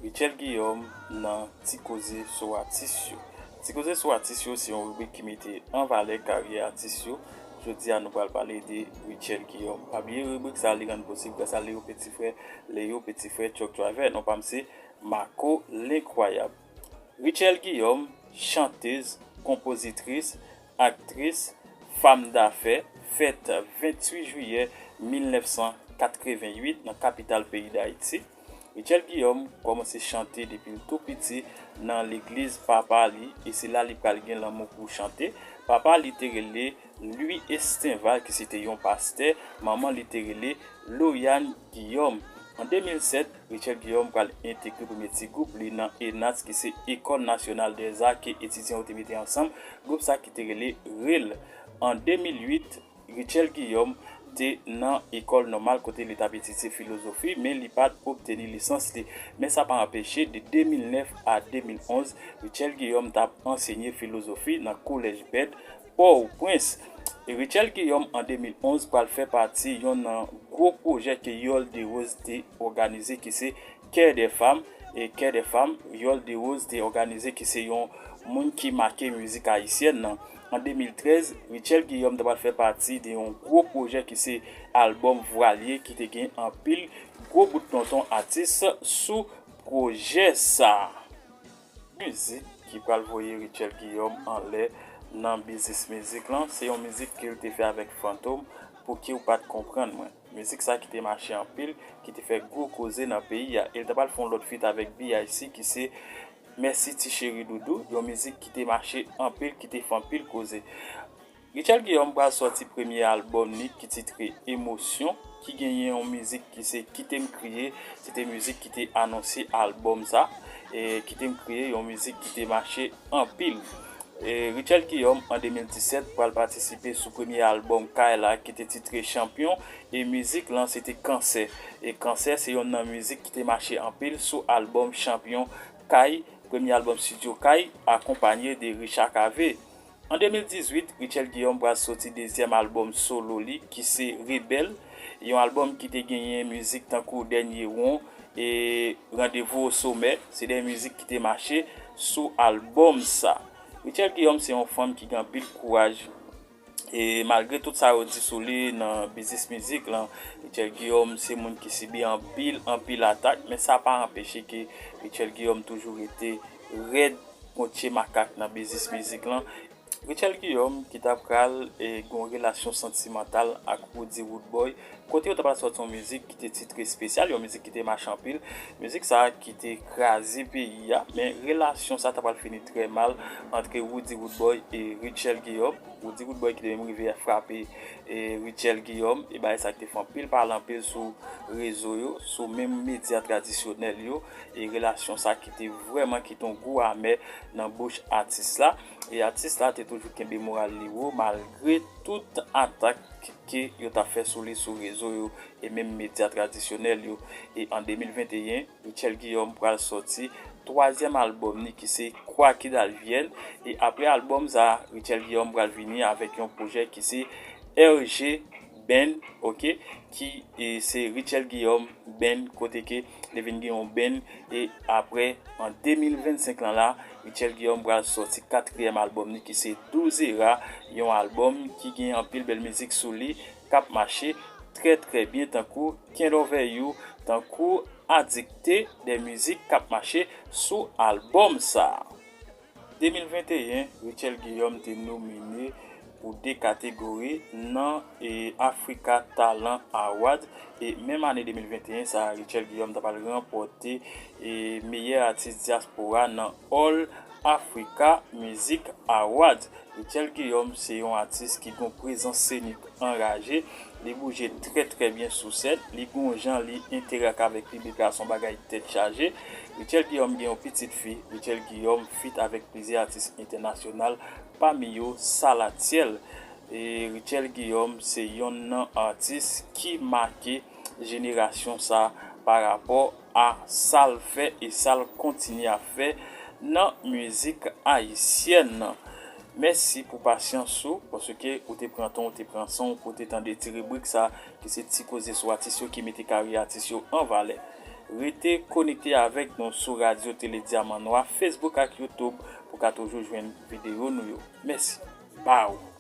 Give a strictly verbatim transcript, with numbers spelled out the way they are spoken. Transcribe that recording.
Richel Guillaume nan Ti Koze sou Atis yo. Ti Koze sou Atis yo se yon ribrik ki mete an valè karyè atis yo. Jodi a, nou pral pale de Richel Guillaume. Pa bliye ribrik sa, li rann posib gras a Leo Petit Frè, Leo Petit Frè Truck Driver. Non pa m se Marco Lenkwayab. Richel Guillaume, chantez, konpozitris, aktris, fanm dafè, fèt venntuit jiyè mil nèf san katreventuit nan kapital peyi Dayiti. Richel Guillaume kòmanse chante depi l tou piti nan legliz papa li, e se la li pral gen lanmou pou chante. Papa li te rele Louis Estinval, ki se te yon pastè, manman li te rele Lauriane Guillaume. An de mil sèt, Richel Guillaume pral entegre premye ti gwoup li nan ENATS, ki se École Nationale des Arts, ke etidyan yo te mete ansanm. Gwoup sa ki te rele REL. An de mil uit, Richel Guillaume te nan École Normale kote li t ap etidye filozofi, men li pa t obteni lisans li. Men sa pa anpeche, de de mil nèf a de mil onz, Richel Guillaume t ap ansenye filozofi nan Kolèj Bèd, Pòtoprens. E Richel Guillaume, an de mil onz, pral fè pati yonn nan gwo pwojè ke Yole Derose te òganize, ki se Kè dè Fanm. E Kè dè Fanm, Yole Derose te òganize, ki se yon moun ki make mizik ayisyèn nan. An de mil trèz, Richel Guillaume ta pral fè pati de yon gwo pwojè ki se albòm Vwalye, ki te gen anpil gwo bout tonton atis sou pwojè sa. Mizik ki pral voye Richel Guillaume anlè nan biznis mizik lan, se yon mizik ke l te fè avèk Fantom, Pouki w pa t konprann mwen. Mizik sa ki te mache anpil, ki te fè gwo koze nan peyi a. E l ta pral fè yon lòt feat avèk B I C ki se Mèsi Ti Cheri Doudou, yon mizik ki te mache anpil, ki te fè anpil koze. Richel Guillaume pral sòti premye albòm li ki titre Emosyon, ki genyen yon mizik ki se Kite m kriye, se te mizik ki te anonse albòm sa, e Kite m kriye, yon mizik ki te mache anpil. E Richel Guillaume, an de mil disèt, pral patisipe sou premye albòm Kay la ki te titre Chanpyon, e mizik lan se te Kansè. E Kansè se yonn nan mizik ki te mache anpil sou albòm Chanpyon Kay, premye albòm estidyo Kay, akonpanye de Richard Cavé. An de mil dizuit, Richel Guillaume pral sòti dezyèm albòm solo li, ki se Rebèl, yon albòm ki te genyen mizik tankou Dènye Won e Randevou o Somè. Se de mizik ki te mache sou albòm sa. Richel Guillaume se yon fanm ki gen anpil kouraj. E malgre tout sa yo di sou li nan biznis mizik lan, Richel Guillaume se moun ki sibi anpil, anpil atak, men sa pa anpeche ke Richel Guillaume toujou rete rèd kon tye makak nan biznis mizik lan. Richel Guillaume ki ta pral e, gen yon relasyon santimantal ak Roody Roodboy, kote yo ta pral sòti yon mizik ki te titre Espesyal, yon mizik ki te mache anpil. Mizik sa a ki te kraze peyi a, men relasyon sa a ta pral fini trè mal antre Roody Roodboy e Richel Guillaume. Roody Roodboy ki te menm rive frape e, Richel Guillaume, e bagay sa ki te fè anpil pale anpil sou rezo yo, sou menm medya tradisyonèl yo, e relasyon sa ki te vrèman kite yon gou amè nan bouch atis la. E atis la te toujou kenbe moral li wo, malgre tout atak ke yo ta fè sou li sou rezo yo e menm medya tradisyonèl yo. E an de mil venteyen, Richel Guillaume pral sòti twazyèm albòm li ki se Quoi qu'il advienne. E apre albòm sa, Richel Guillaume pral vini avèk yon pwojè ki se R G Band, ok, ki e, se Richel Guillaume Band, kote ke li vin gen yon band. E apre, an de mil vennsenk lan la, Richel Guillaume pral sòti katriyèm albòm li ki se Douzera, yon albòm ki gen anpil bèl mizik sou li, k ap mache trè trè byen, tankou Can't Over You, tankou Adikte, de mizik k ap mache sou albòm sa. De mil venteyen, Richel Guillaume te nomine pou de kategori nan e, Africa Talent Award. E menm ane de mil venteyen sa, Richel Guillaume ta pral ranpòte e, meyè atis dyaspora nan All Africa Music Award. Richel Guillaume se yon atis ki gen yon prezans senik anraje. Li bouje trè trè byen sou sèn. Li gen yon jan li entèrak avèk piblik la, se yon bagay tèt chaje. Richel Guillaume gen yon pitit fi. Richel Guillaume feat avèk plizyè atis entènasyonal, pami yo Salatiel. E Richel Guillaume se yonn nan atis ki make jenerasyon sa pa rapò a sa l fè e sa l kontinye ap fè nan mizik ayisyèn nan. Mèsi pou pasyans ou, paske ou te pran tan, ou te pran san w pou w te tande ti ribrik sa, ki se ti koze sou atis yo ki mete karyè atis yo an valè. Rete konekte avèk nou sou Radyo Tele Dyaman Nwa, Facebook ak YouTube pou ka toujou jwenn videyo nou yo. Mèsi. Baw.